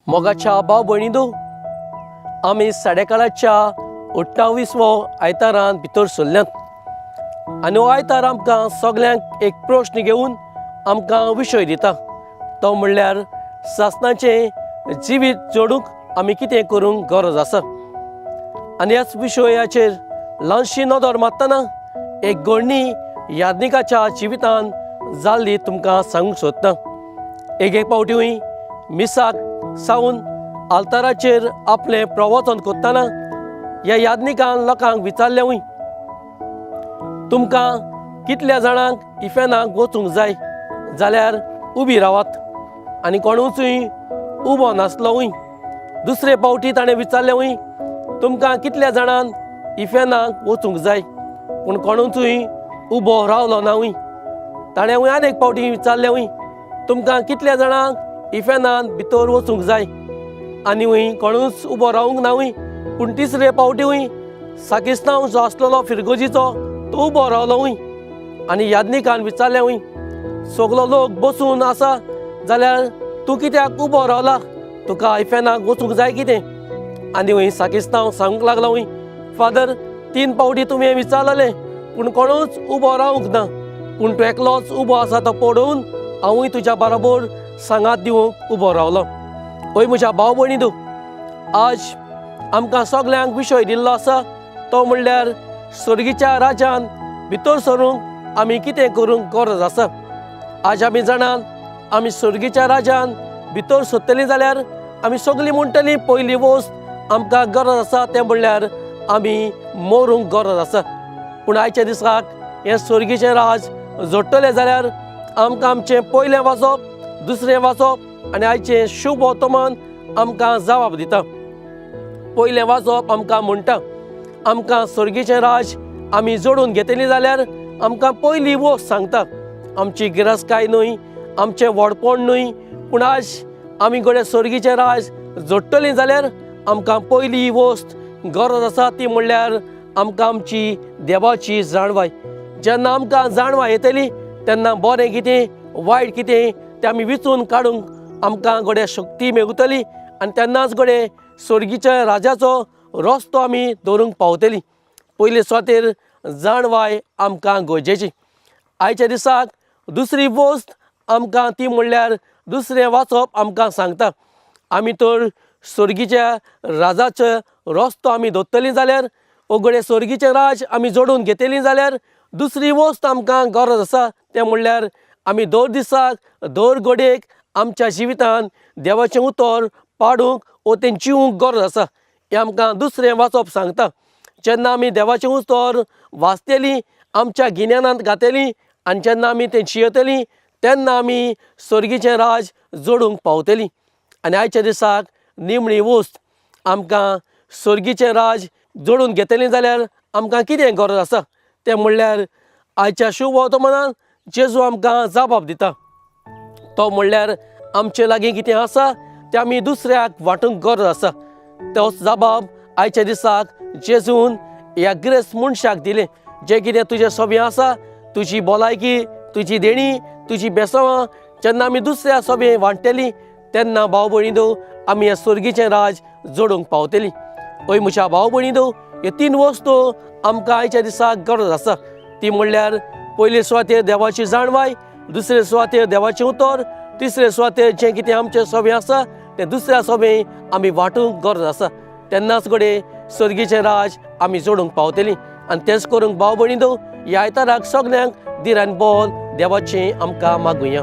मोगाच्या भाव भयणींनो, आमी साडेकाळाच्या 28वो आयतारान भितर सरल्यात आनी हो आयतार आमकां सगल्यांक एक प्रश्न घेवन आमकां विशय दिता, तो म्हणल्यार सासणाचें जिवीत जोडूंक आमी कितें करूंक गरज आसा. आनी ह्याच विशयाचेर ल्हानशी नदर मारतना एक घडणी याज्ञिकाच्या जिवितान जाल्ली तुमकां सांगूंक सोदता. एक एक फावटी मिसाक सावन आल्ताराचेर आपलें प्रवचन करतना ह्या याज्ञिकान लोकांक विचारलें, तुमकां कितल्या जाणांक इफेनाक वचूंक जाय जाल्यार उबी रावात. आनी कोणूचूय उबो नासलोय. दुसरे फावटी ताणें विचारलें, तुमकां कितल्या जाणांक इफेनाक वचूंक जाय, पूण कोणूचूय उबो रावलो नावूय. ताणें आनी एक फावटी विचारलें, तुमकां कितल्या जाणांक इफेनान भितर वचूंक जाय, आनी कोणूच उबो रावूंक नावूय. पूण तिसरे फावटीय साकिस्तांव जो आसलेलो फिरगोजीचो तो उबो रावलोय. आनी याज्ञिकान विचारलें, सगलो लोक बसून आसा जाल्यार तूं कित्याक उबो रावला, तुका इफेनाक वचूंक जाय कितें? आनी साकिस्तांव सांगूंक लागलो, फादर, 3 फावटी तुवें विचारलें पूण कोणूच उबो रावंक ना, पूण तूं एकलोच उबो आसा तो पळोवन हांवूय तुज्या बरोबर सांगात दिवंक उबो रावलो. हय म्हज्या भाव भयणींनो, आज आमकां सगल्यांक विशय दिल्लो आसा तो म्हणल्यार स्वर्गीच्या राज्यान भितर सरूंक आमी कितें करूंक गरज आसा. आज आमी जाणात आमी स्वर्गीच्या राज्यान भितर सरतलीं जाल्यार आमी सगळीं म्हणटलीं पयली वस्त आमकां गरज आसा तें म्हणल्यार आमी मरूंक गरज आसा. पूण आयच्या दिसाक हें स्वर्गीचें राज जोडटलें जाल्यार आमकां आमचें पयलें वाचप, दुसरें वाचप आनी आयचें शुभ वर्तमान आमकां जबाब दिता. पयलें वाचप आमकां म्हणटा आमकां स्वर्गीचें राज आमी जोडून घेतलीं जाल्यार आमकां पयली वस्त सांगता, आमची गिरासकाय न्हय, आमचें व्हडपण न्हय, पूण आज आमी घडये स्वर्गीचें राज जोडटलीं जाल्यार आमकां पयली वस्त गरज आसा ती म्हणल्यार आमकां आमची देवाची जाणवाय. जेन्ना आमकां जाणवाय येतली तेन्ना बरें कितें वायट कितें तें आमी विचून काडूंक आमकां घडये शक्ती मेळटली आनी तेन्नाच घडये स्वर्गीच्या राजाचो रस्तो आमी दवरूंक पावतली. पयले सुवातेर जाणवाय आमकां गरजेची. आयच्या दिसाक दुसरी वस्त आमकां ती म्हणल्यार दुसरें वाचप आमकां सांगता आमी तर स्वर्गीच्या राजाचो रस्तो आमी दवरतलीं जाल्यार घडये स्वर्गीचें राज आमी जोडून घेतलीं जाल्यार दुसरी वस्त आमकां गरज आसा तें म्हणल्यार आमी दर दिसाक दर घडयेक आमच्या जिवितान देवाचें उतर पाडूंक ओ तें जिवूंक गरज आसा. हें आमकां दुसरें वाचप सांगता. जेन्ना आमी देवाचें उतर वाचतलीं, आमच्या गिन्यानांत घातलीं आनी जेन्ना आमी तें जियेतलीं तेन्ना आमी स्वर्गीचें राज जोडूंक पावतलीं. आनी आयच्या दिसाक निमणी वस्त आमकां स्वर्गीचें राज जोडून घेतलीं जाल्यार आमकां कितें गरज आसा तें म्हणल्यार आयच्या शुभ वर्तमानान जेजू आमकां जबाब दिता, तो म्हणल्यार आमचे लागीं कितें आसा तें आमी दुसऱ्याक वांटूंक गरज आसा. तोच जबाब आयच्या दिसाक जेजून ह्या ग्रेस्त मनशाक दिलें, जें कितें तुजें सोबें आसा, तुजी भलायकी, तुजी देणी, तुजी बेसवां जेन्ना आमी दुसऱ्या सोबें वांट्टलीं तेन्ना भाव भयणींनो आमी हें स्वर्गीचें राज जोडूंक पावतलीं. हय म्हज्या भाव भयणींनो, ह्यो 3 वस्तू आमकां आयच्या दिसाक गरज आसा. ती म्हणल्यार पयले सुवातेर देवाची जाणवाय, दुसरे सुवातेर देवाचें उतर, तिसरे सुवातेर जें कितें आमचें सोबें आसा तें दुसऱ्या सोबें आमी वांटूंक गरज आसा. तेन्नाच घडये स्वर्गीचें राज आमी जोडूंक पावतलीं. आनी तेंच करूंक भाव भयणींनो, ह्या आयताराक सगल्यांक धीर आनी बल देवाचें आमकां मागुया.